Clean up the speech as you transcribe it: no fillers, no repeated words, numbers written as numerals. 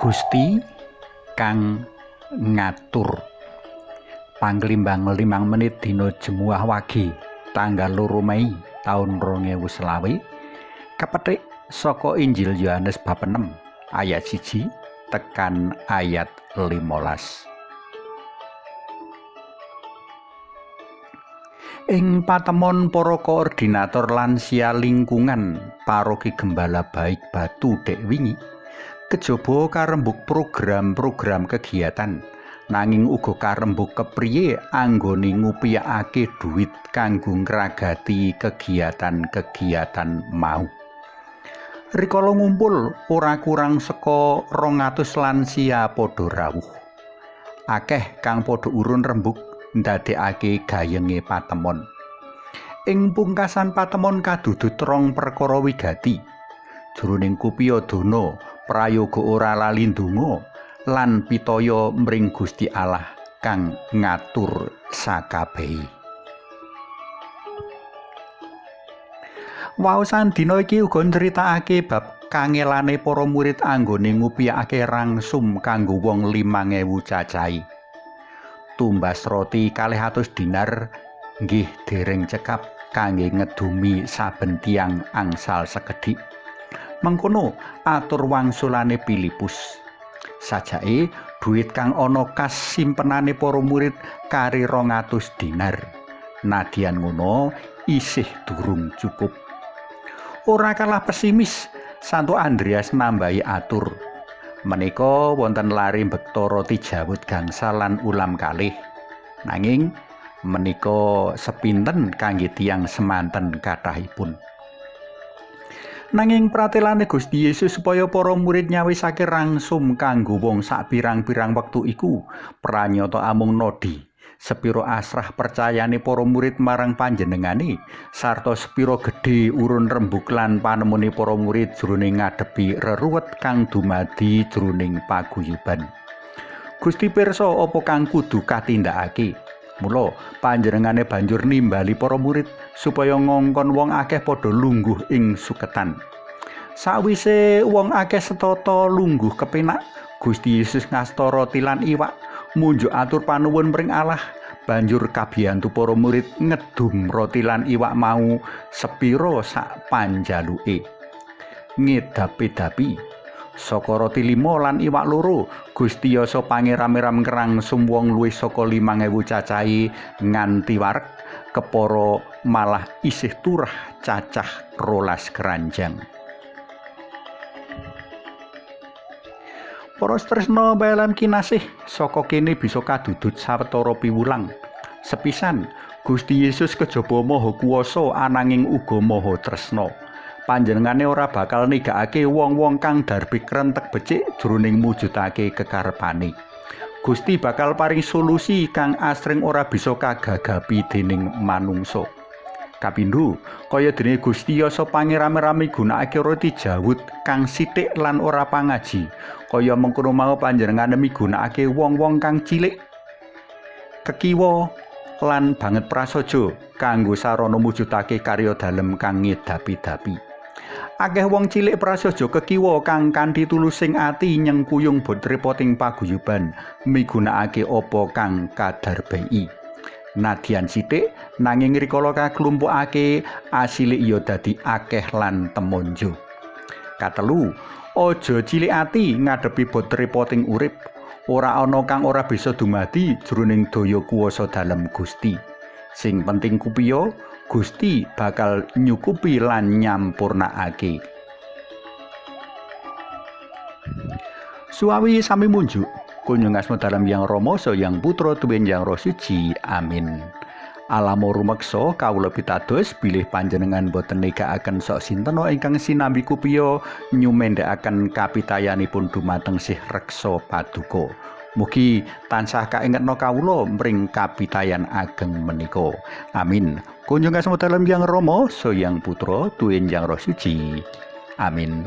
Gusti kang ngatur. Panglimbang 5 menit dina Jemuah Wage tanggal 2 Mei taun 2020 kepethik saka Injil Yohanes bab 6 ayat 1 tekan ayat 15. Ing patemon para koordinator lansia lingkungan paroki Gembala Baik Batu dek wingi, kejaba karembug program-program kegiatan, nanging uga karembug kepriye anggone ngupiyakake duit kanggo ngragati kegiatan-kegiatan mau. Rikala ngumpul ora kurang saka 200 lansia padha rawuh. Akeh kang padha urun rembug ndadekake gayenge patemon. Ing pungkasan patemon kadudut rong perkara wigati. Jroning kupiya dana prayoga ora lali ndonga lan pitaya mring Gusti Allah kang ngatur sakabehe. Waosan dina iki uga nyritakake bab kangelane para murid anggone ngupiyakake rangsum kanggo wong 5.000 cacahe. Tumbas roti 200 dinar nggih dereng cekap kangge ngedumi saben tiyang angsal sekedhik. Mengkono atur wangsulane Filipus. Sajake duit kang ana kas simpenane para murid kari 200 dinar. Nadyan ngono isih durung cukup. Ora kalah pesimis, Santo Andreas nambahi atur. Menika wonten lari mbekta roti jawut gangsal lan ulam kalih. Nanging menika sepinten kangge tiyang semanten kathahipun. Nanging pratelane Gusti Yesus supaya para murid nyawisake rangsum kanggo wong sak pirang-pirang wektu iku pranyata amung nodi sepiro asrah percayane para murid marang panjenengane sarta sepiro gedhe urun rembug lan panemune para murid jroning ngadepi reruwet kang dumadi jroning paguyuban. Gusti pirsa apa kang kudu katindakake. Mula panjenengane banjur nimbali para murid supaya ngongkon wong akeh padha lungguh ing suketan. Sawise wong akeh setata lungguh kepenak, Gusti Yesus ngasta roti lan iwak, munjuk atur panuwun mring Allah, banjur kabiyantu para murid ngedum roti lan iwak mau sepira sak panjaluke. Ngedapi-dapi saka roti 5 lan iwak 2, Gusti Yasa pangeram-eram ngrangsum wong luwih saka 5.000 cacahe nganti wareg, kepara malah isih turah cacah 12 keranjang. Para tresna PLM kinasih, saka kene bisa kadudut sawetara piwulang. Sepisan, Gusti Yesus kejaba maha kuwasa ananging uga maha tresna. Panjenengane ora bakal nigakake wong-wong kang darbi krentek becik jroning mujudake kekarepane. Gusti bakal paring solusi kang asring ora bisa kagagapi dening manungsa. Kapindho, kaya dene Gusti Yasa pangeram-erami gunakake roti jawut kang sithik lan ora pangaji. Kaya mengkono mau panjenengane migunakake wong-wong kang cilik, kekiwa lan banget prasaja kanggo sarana mujudake karya dalem kang ngedapi-dapi. Akeh wong cilik prasaja kekiwa kang kanthi tulusing ati nyengkuyung bot repoting paguyuban migunakake apa kang kadarbei. Nadyan sithik nanging rikala kaklumpukake asile iya dadi akeh lan temonjo. Katelu, aja cilik ati ngadepi bot repoting urip. Ora ana kang ora bisa dumadi jroning daya kuwasa dalem Gusti. Sing penting kupiya Gusti bakal nyukupi lan nyampurnakake. Suawi sami munjuk. Kunjung asma dalem Yang Rama saha Yang Putra tuwin Yang Roh Suci. Amin. Alamo rumeksa kawula pitados bilih panjenengan boten negakaken sok sintena ingkang sinambi kupiya nyumendhekaken kapitayanipun dumateng Sih Reksa Paduka. Mugi tansah kaingetna kawula mring kapitayan ageng menika. Amin. Kunjung asma dalem Yang Rama saha Yang Putra tuwin Yang Roh Suci. Amin.